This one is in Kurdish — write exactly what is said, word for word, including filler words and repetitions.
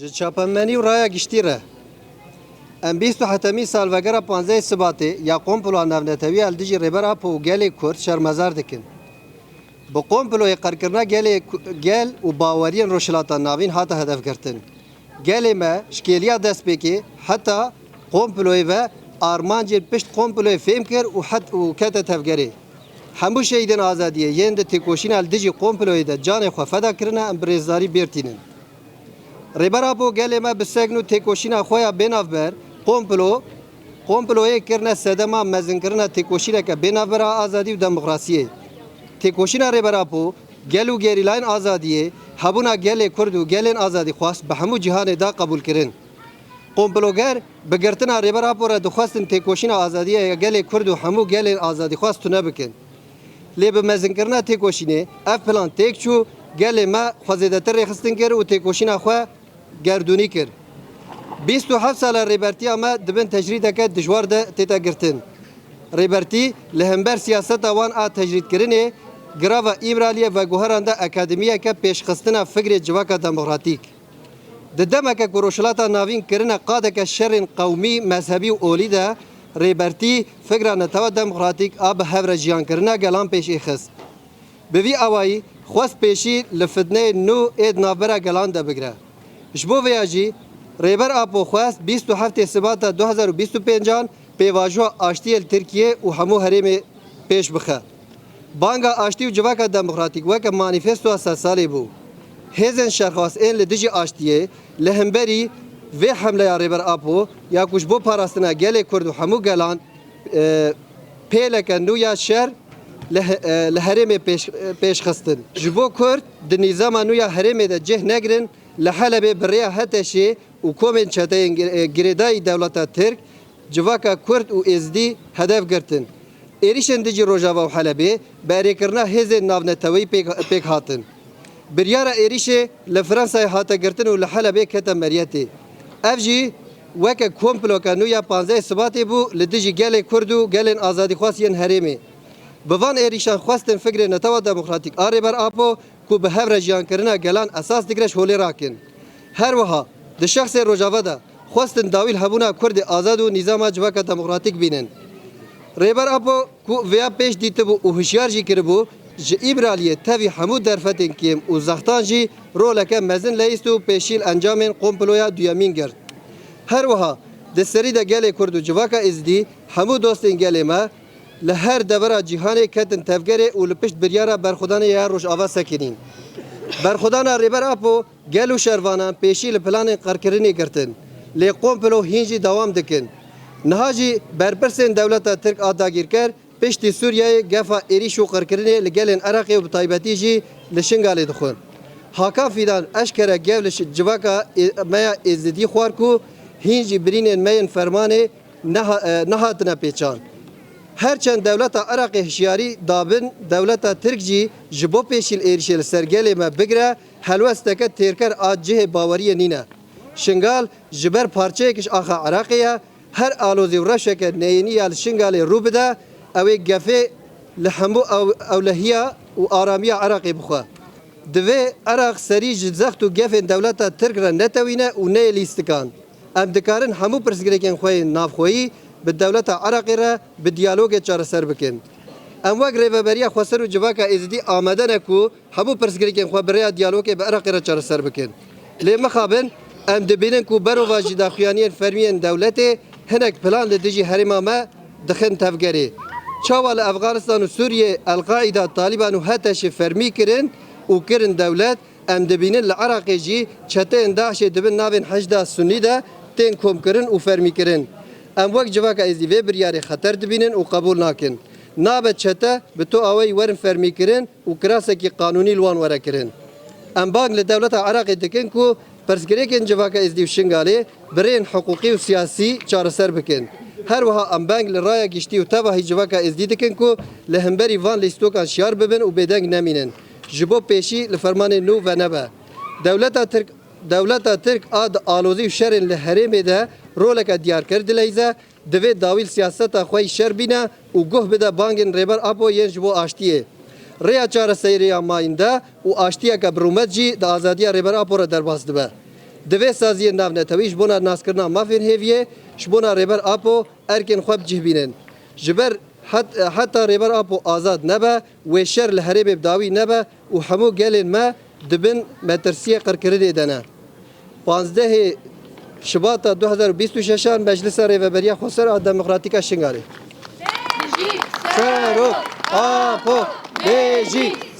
Ji çapemenî û raya giştî re, em bîst û heftemîn salvegera panzdehê Sibatê ya komploya navnetewî ya li dijî Rêber Apo û gelê Kurd şermezar dikin. Bi komployê qirkirina gelê ku-, gel û baweriyên Rojhilata Navîn hate hedefgirtin. Gelê me ji kêliya destpêkê heta komployê ve armancên pişt komployê fêm kir û het-, û kete tevgerê. Hemû şehîdên azadiyê yên di têkoşîna li dijî komployê de canê xwe feda kirine, em bi rêzdarî bêrtînin. Rêber Apo gelê me bi segn û têkoşîna xwe ya bênavber komplo, komployê kirine sedema mezinkirina têkoşîneke bênavber a azadî û demokrasiyê. Têkoşîna Rêber Apo, gel û gerîlayên azadiyê, hebûna gelê Kurd û gelên azadîxwaz bi hemû cîhanê da qebûlkirin. Komploger bi girtina Rêber Apo re dixwestin têkoşîna azadiyê ya gelê Kurd û hemû gelên azadîxwaz tune bikin. Lê bi mezinkirina têkoşînê ev plan têk çû, gelê me xwe zêdetir rêxistin kir û têkoşîna xwe gerdûnî kir. Bîst û heft sala Rêbertiya me di bin tecrîdeke dijwar de tête girtin. Rêbertî li hember siyaseta wan a tecrîdkirinê, girava Îmraliyê veguheranda akademiyeke pêşxistina fikrê civaka demokratîk. Di demeke ku Rojhilata Navîn kirine qadeke şerên qewmî, mezhebî û olî de, Rêbertî fikra netewa demokratîk a bi hev re jiyankirina gelan pêşî xist. Bi vî awayî xwest pêşî li fitneyên nû ê di navbera gelan de bigire. Ji bo vêya jî Rêber Apo xwest bîst û heftê Sibata du hezar û bîst û pêncan pêvajoya aştiyê li Tirkiyê û hemû herêmê pêş bixe. Banga aştî û civaka demokratîk weke manîfestoya sedsalê bû. Hêzên şerxwaz ên li dijî aştiyê li hemberî vê hemleya Rêber Apo ya ku ji bo parastina gelê Kurd û hemû gelan, e, pêleke nû ya şer li he-, e, li herêmê pêş, e, pêş xistin. Ji bo Kurd di nîzama nû ya herêmê de cih negirin, li Helebê bi rêya HTŞ'ê û komên çeteyên gir-, e, girêdayî dewleta Tirk civaka Kurd û Êzidî hedef girtin. Êrîşên dijî Rojava û Helebê bi erêkirina hêzên navneteweyî pêk, pêk hatin. Biryara êrîşê li Fransayê hate girtin û li Helebê kete meriyetê. Ev jî weke komploka nû ya panzdehê Sibatê bû li dijî gelê Kurd û gelên azadîxwaz yên herêmê. Bi van êrîşan xwestin fikrê netewa demokratîk a Rêber Apo ku bi hev re jiyankirina gelan esas digire ji holê rakin. Her wiha di şexsê Rojava de xwestin dawî li hebûna Kurdê azad û nîzama civaka demokratîk bînin. Rêber Apo ku vêya pêş dîtibû û hişyar jî kiribû, ji Îmraliyê tevî hemû derfetên kêm û zextan jî roleke mezin leyîst û pêşî li encamên komploya duyemîn girt. Her wiha di serî de gelê Kurd û civaka Êzidî, hemû dostên gelê me li her devera cîhanê ketin tevgerê û li pişt biryara berxwedanê ya Rojava sekinîn. Berxwedana Rêber Apo gel û şervanan pêşî li planên qirkirinê girtin. Lê komplo hîn jî dewam dikin. Niha jî berpirsên dewleta Tirk a dagîrker piştî Sûriyeyê gefa êrîş û qirkirinê li gelên Iraqê û bi taybetî jî li Şingalê dixwin. Hakan Fîdan eşkere gef li şi-, civaka ê-, me ya Êzidî xwar ku hîn jî birînên me yên fermanê neha-, e, nehatine pêçan. Her çend dewleta Iraqê hişyarî dabin, dewleta Tirk jî ji bo pêşî li êrîşê li ser gelê me bigire, helwesteke têrker a cihê baweriyê nîne. Şingal ji ber parçeyek ji axa Iraqê ye, her alozî û rewşeke neyênî ya li Şingalê rû bide, ew ê gefê li hemû ew-, ewlehiya û aramiya Iraqê bixwe. Divê Iraq serî ji zext û gefên dewleta Tirk re netewîne û neyê lîstikan. Em dikarin hemû pirsgirêkên xwe yên navxweyî bi dewleta Iraqê re bi diyalogê çareser bikin. Em wek Rêveberiya Xweser û Civaka Êzidî amade ne ku hemû pirsgirêkên xwe bi rêya diyalogê bi Iraqê re çareser bikin. Lê mixabin, em dibînin ku berovajî daxuyaniyên fermî yên dewletê hinek plan li dijî herêma me dixin tevgerê. Çawa li Efxanistan û Sûriyê El-Qaîda, Talîban û HTŞ'ê fermî kirin û kirin dewlet, em dibînin li Iraqê jî çeteyên DAIŞ'ê di bin navên Heşda Sunnî de tên komkirin û fermîkirin. Em wek civaka Êzidî vê biryarê xeter dibînin û qebûl nakin. Nabe çete bi tu awayî werin fermîkirin û kirasekî qanûnî li wan were kirin. Em bang li dewleta Iraqê dikin ku pirsgirêkên civaka Êzidî û Şingalê bi rêyên hiqûqî û siyasî çareser bikin. Her wiha em bang li raya giştî û tevahî civaka Êzidî dikin ku li hemberî van lîstokan şiyar bibin û bêdeng nemînin. Ji bo pêşî li fermanê nû venebe. Dewleta Tirk, dewleta Tirk a di alozî û şerên li herêmê de roleke diyarker dileyze, divê dawî li siyaseta xwe yî şer bîne û guh bide bangên Rêber Apo yên ji bo aştiyê. Rêya çareseriya mayînde û aştiyeke bi rûmet jî di azadiya Rêber Apo re derbas dibe. Divê saziyên navnetewî ji bona naskirina mafên hêviyê, ji bona Rêber Apo erkên xwe bi cih bînin. Ji ber het-, heta Rêber Apo azad nebe, wê şer li herêmê bi dawî nebe û hemû gelên me di bin metirsiyê qirkirinê de ne. Panzdehê Şibata du hezar û bîst û şeşan Meclisa Rêveberiya Xweser a Demokratîk a Şingalê. Serok Apo bêjî!